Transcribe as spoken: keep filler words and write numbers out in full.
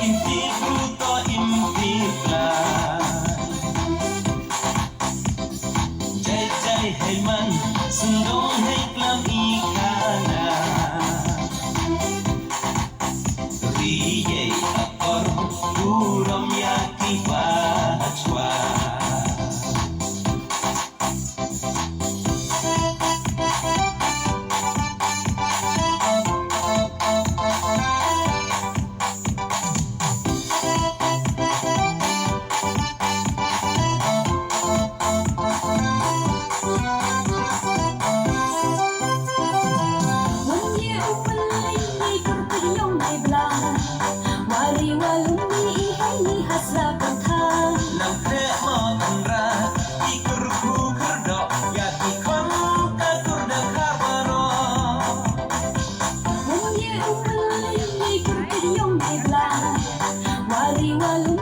Im tip ruh to im tip la. Jai jai hei man, sngewdong hei klam i khana. Ri ei akor, burom ïa ki ba chwa. Wan ïa u Mylliem, i kur pynïong i bla. Wa ri wa lum i, i hai ni hasra pyrtha. Nang khreh mo Kynrad, i kur khu kyrdoh, ïa ki khon ka kur da kha baroh. Wan ïa u Mylliem, i kur pynïong i bla. Wa ri wa lum